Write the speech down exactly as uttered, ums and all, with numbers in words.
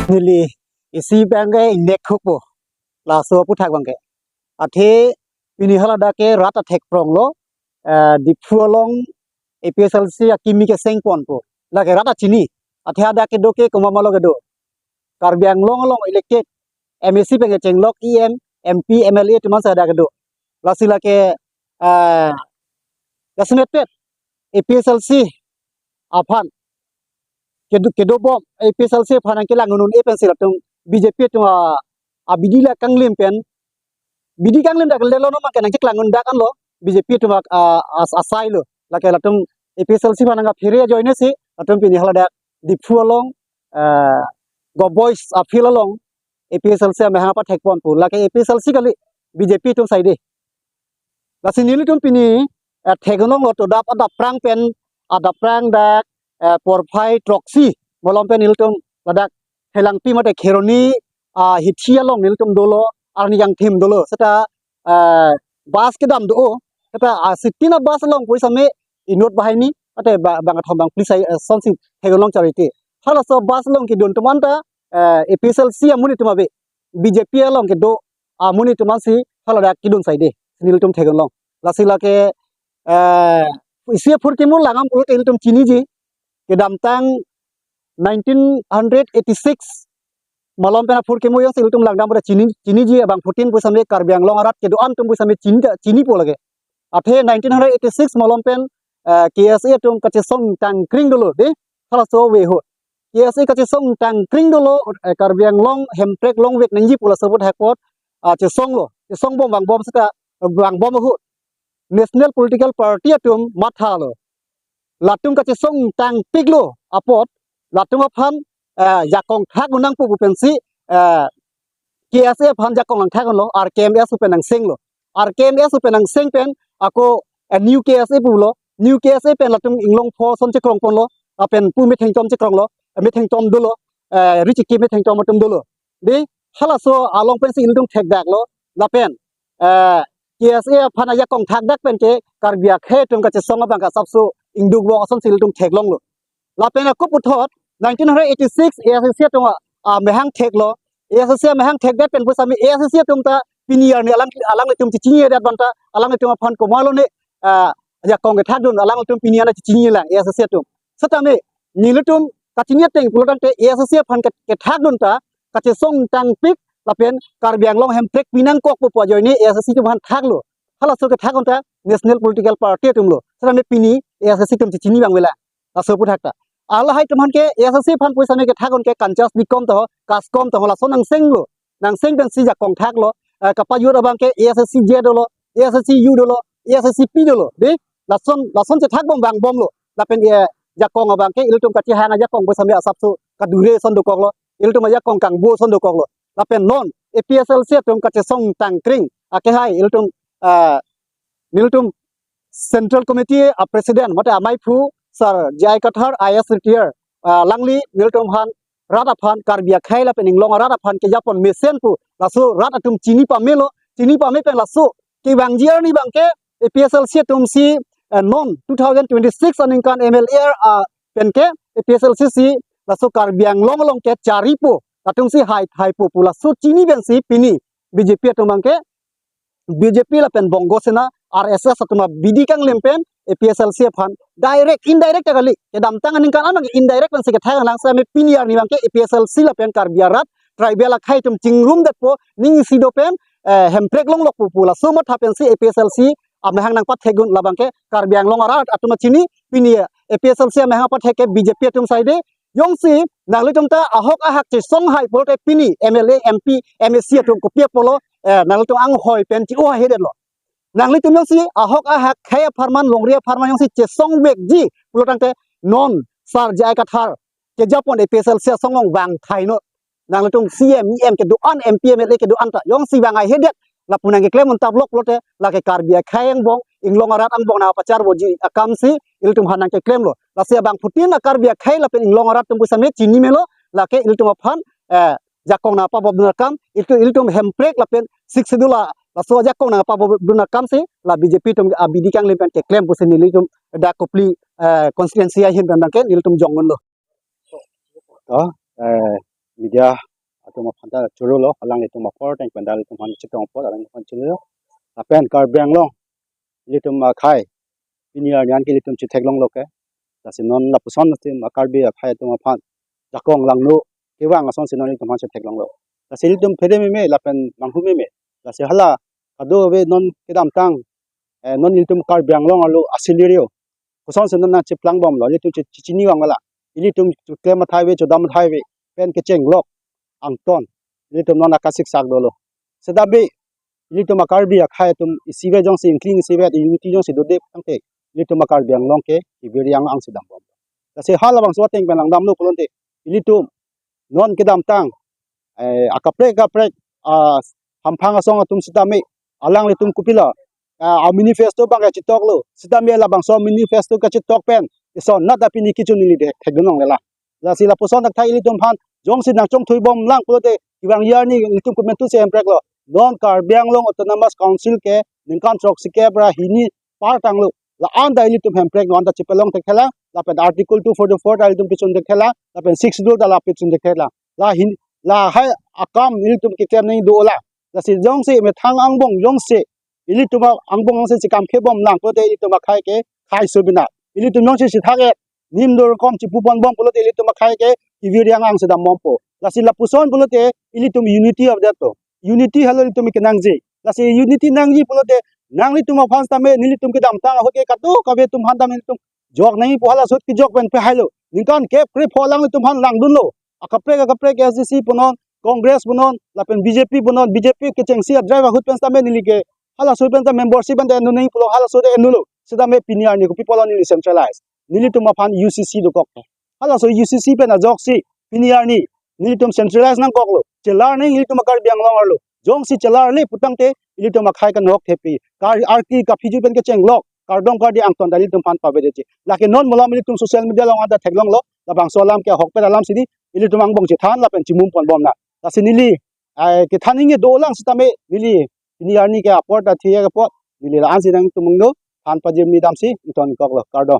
Neli isi abangke ingnek hukpo. Laso aputhak abangke. Athe pini haladak ke rat athek prong lo, eh, Diphu along A P H L C akimi keseng ponpo. Lake rat achini. Athe hadak kedo ke komat ma lo kedo. Karbi Anglong along elected M A C pen kechenglok E M, M P, M L A atum aphansi hadak kedo. Lasi lake, eh, jasemet pet A P H L C aphan kedo, kedo bom, A P H L C aphan nangkelang un-e pensi latum B J P atum a, abidi la kanglim pen, bidi kanglim dak lelo no mangke nangkeklang un dak anlo B J P atum a, a, as-, asai lo. Lake latum A P H L C aphan nangkaphere ajoine si latum pini haladak Diphu along, eh, Govt Boys afield along A P H L C amahang apathek ponpo. Lake A P H L C kali, B J P atum saide. Lasi nelitum pini, eh, theklonglo to adap, adap prang pen, adap prang dak, eh, porphai throksi malom pen nelitum ladak Phelangpi mate Kheroni, ah, hithi along nelitum dolo, arni kangthim dolo. Seta, eh, bus kedam do, seta, ah, sitin a-bus along pu same inut banghini, mate ba-, bangkethom bangphli sai, eh, asonsi theklong charite. Halaso bus along kedun atum anta, eh, A P H L C amonit atum ave, B J P along kedo amonit atum ansi haladak kedun saide. Nelitum theklong. Lasi lake, eh, isi aphurkimo langdam pulote ilitum chiniji. Kedamtang nineteen hundred eighty-six malom pen aphurkimo jongsi ilitum langdam pada chini, chiniji abangphutin pu same Karbi Anglong arat kedo-an atum pu same chini, chinipo lake. Athe nineteen hundred eighty-six malom pen, eh, K S A atum kachesong tangkring dolo de. Halaso ave ho. K S A kachesong tangkring dolo, eh, Karbi Anglong hemprek longvek nangji pu laso aputhak apot, ah, chesonglo. Chesong bom vangbom seta, vangbom ahut National Political Party atum mathalo. Latum kachesong tangpiklo apot, latum aphan, eh, jakong thak un nangpo pu pensi, eh, K S A aphan jakong nangthak unlo, R K M S pen nangsenglo. R K M S pen nangseng pen, ako, eh, New K S A pulo, New K S A pen latum inglong pho ason chekrong ponlo, lapen pu methengtom chekronglo, eh, methengtom dolo, eh, richiki methengtom atum dolo. De, halaso along pensi ilitum thekdaklo, lapen, eh, K S A aphan ajakong thakdak pen ke Karbi akhei atum kachesong abang ke asapso ingduk vok asonsi ilitum theklonglo. Lapen ako puthot nineteen hundred eighty-six A S A C atum a, amahang theklo. A S A C amahang thekdet pen pu same A S A C atum ta pini arni alang, alanglitum chechini adet banta, alanglitum aphan komatlo ne, ah, jakong kethakdun, alanglitum pini arni chechinilang A S A C atum. Setame nelitum kachini ateng pulotangte A S A C aphan ke, kethakdun ta kachesong tangpik lapen Karbi Anglong hemprek pinangkokpo pu ajoine A S A C atum aphan thaklo. Halaso kethak un ta National Political Party atumlo. Setame pini A S A C atum chechini abang avelang. Laso aputhak ta. Halahai atum aphan ke A S A C aphan pu same kethak un ke kanchas bikom ta ho, kaskom ta ho, laso nangsenglo. Nangseng pensi jakong thaklo. Eh, kapajut abang ke A S A C J dolo, A S A C U dolo, A S A C P dolo. De, lason, lason chethak bom vangbomlo. Lapen, eh, jakong abang ke ilitum kachehang ajakong pu same asapso kadure ason dokoklo. Ilitum ajakong kangbo ason dokoklo. Lapen non A P H L C atum kachesong tangkring akehai ilitum, ah, nelitum Central Committee a President mate amaiphu Sir J I Kathar I A S retire, ah, alangli nelitum aphan rat aphan Karbi akhei lapen inglong arat aphan kejapon mesen pu laso rat atum chini pamelo, chini pame pen laso kevangji arni abang ke A P H L C atum si, eh, non two thousand twenty-six aningkan M L A, ah, pen ke A P H L C si laso Karbi Anglong along ke charipo, latum si hai thaipo pu laso chini pensi pini B J P atum abang ke B J P lapen Bongo Sena R S S atum abidi kanglim pen A P H L C aphan direct, indirect ta kali. Kedamtang aningkan an abang indirect pensi kethang lang setame pini arni abang ke A P H L C lapen Karbi arat tribal akhei atum chingrumdetpo, ning isi do pen, eh, hemprek longlokpo pu laso matha pensi A P H L C amahang nangpathek un labang ke Karbi Anglong arat atum chini pini A P H L C amahang pathek ke B J P atum saide. Jongsi nanglitum ta ahok ahak chesong hai pulote pini M L A, M P, M A C atum kopi apotlo, eh, nanglitum anghoi pen chi-o hahedetlo. Nanglitum jongsi ahok ahak khei apharman, longri apharman jongsi chesongvekji pulotangte non Sir J I Kathar kejapon A P H L C asong along vang thainoi. Nanglitum C E M, E M kedo-an, M P, M L A kedo-an ta jongsi vang haihedet lapu nangkeklem un ta vlok pulote lake Karbi akhei angbong, inglong arat angbong nangpacharvoji akamsi ilitum aphan nangkeklemlo. Lasi abangphutin a Karbi akhei lapen inglong arat atum pu same chini melo, lake ilitum aphan, eh, jakong nangpabobdun akam, ilitum, ilitum hemprek lapen Sixth Schedule a laso ajakong nangpabobdun akamsi la B J P atum abidi kanglim pen keklem pusi nelitum dak Kopili, eh, constituency ahin pen abang ke nelitum jong unlo. To, eh, media atum aphan ta chorolo, alanglitum apor ateng pen ta ilitum aphan chetong apor alanglitum aphan chorolo. Lapen Karbi Anglong ilitum akhei pini arni an ke ilitum chetheklonglo ke. Lasi non lapuson ilitum a-Karbi akhei atum aphan jakong langno kevang asonsi non ilitum aphan chetheklonglo. Lasi ilitum phere meme lapen manghu meme. Lasi hala kadokave non kedamtang, eh, non ilitum Karbi Anglong arlo a-scenario kosonsi non nangcheplangbomlo, ilitum che-, che-, chini vangvela. Ilitum klem athai ave, chodam athai ave, pen kechenglok angton ilitum non akasiksak dolo. Seta be ilitum a-Karbi akhei atum isivet jongsi, ingkling isivet, unity jongsi dode tangte, ilitum a-Karbi Anglong ke kevir yang angsi dambom. Lasi halabangso ateng pen langdamlo pulote, ilitum non kedamtang, eh, akaprek akaprek, ah, hamphang asong atum sitame, alanglitum kopilo, ah, a-manifesto abang kachetoklo, sitame labangso manifesto kachetok pen isonat ta pini kichun neli de thekdun longlelang. Lasi lapuson thakthak ilitum aphan jongsi nangchongthuibomlang pulote, kevangji arni ilitum komantusi hempreklo. Non Karbi Anglong Autonomous Council ke ningkan throksi kep ra hini par tanglo. La-an ta ilitum hemprek non ta chepalong thekthelang, lapen Article two forty-four ta ilitum pichun thekthelang, lapen Sixth Schedule ta la pichun thekthelang. La hin, lahai akam ilitum keklem nangji dolang. Lasi jongsi methang angbong jongsi ilitum angbong jongsi chekamkhebomlang pulote ilitum akhei ke khei subina. Ilitum jongsi chethak-et, nim dorkom chepuponbom pulote ilitum akhei ke kevir yang angsi dambompo. Lasi lapuson pulote ilitum unity of that to. Unity helo ilitum kenangji. Lasi unity nangji pulote nanglitum aphan sitame nelitum kedamtang ahut ke kadokave atum aphan tame ilitum jok nangji pu hala ahut kejok pen pehailo. Ningkan kep krepho alanglitum aphan langdunlo. Akaprek akaprek A S D C punon, Congress punon, lapen B J P punon, B J P kechengsi a-drive ahut pen sitame neli ke hala ahut pen ta membership pen ta enun nangji pulo, hala ahut enunlo. Sitame pini arni kopi pulo neli centralize. Nelitum aphan U C C dokok. Halaso U C C pen ajoksi pini arni nelitum centralize nangkoklo. Chelar nangji ilitum a-Karbi Anglong arlo. Jongsi chelarle putangte ilitum akhei kanok thepi. Kar arki kaphiju pen kechenglok kardom kardi angton ta ilitum aphan pavedetji. Lake non malom ilitum social media along anta theklonglo. Labangso alam ke ahokpet alam si di, ilitum angbong chethan lapen chimumponbomnang. Lasi neli, ai, kethan nangji dolang sitame neli pini arni ke apor ta thek apot neli la-ansi nangtum angno than pajirmi damsi ingtonkoklo, kardom.